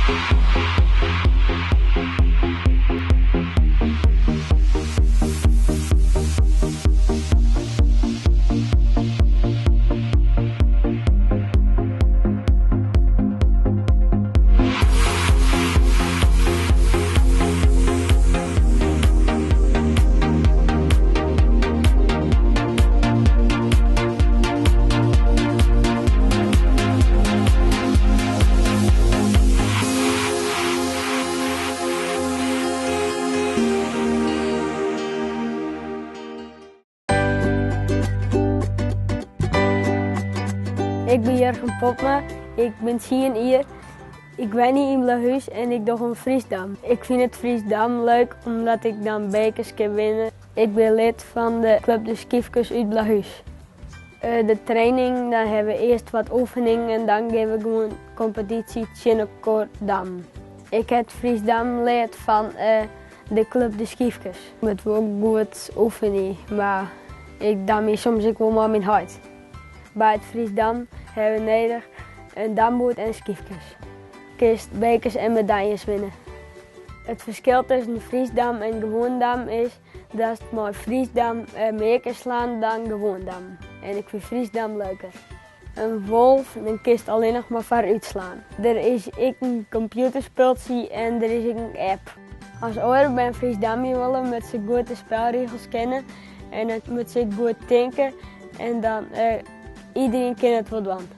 Ik bin Jurgen Popma, ik bin tsien jier. Ik wenje yn Blauhús en ik doch oan Frysk dam. Ik fyn it Frysk dam leuk omdat ik dan bekers kin winne. Ik bin lid fan de klup De Skyfkes út Blauhús. De training, dan hawwe we earst wat oefeningen en dan gean we gewoan kompetysje tsjin elkoar dammen. Ik ha it Frysk dammen leard fan de klup De Skyfkes. Ik moat wol goed oefenje, mar ik damje soms ek wol mei myn heit. By it Frysk dam hawwe we nedich in damboerd en skyfkes. Kinst bekers en medaljes winne. It ferskil tusken Frysk dam en gewoan dam is datst mei Frysk dam mear kinst slaan dan gewoan dam. En ik fyn Frysk dam leuker. In wolf, dan kinst allinnich mar foarút slaan. Der is ek in kompjûterspultsje en der is ek in app. As oare bern Frysk damje wolle, moatte se goed de spelregels kenne en dan moatte se ek goed tinke en dan iederien kin it wol dwaan.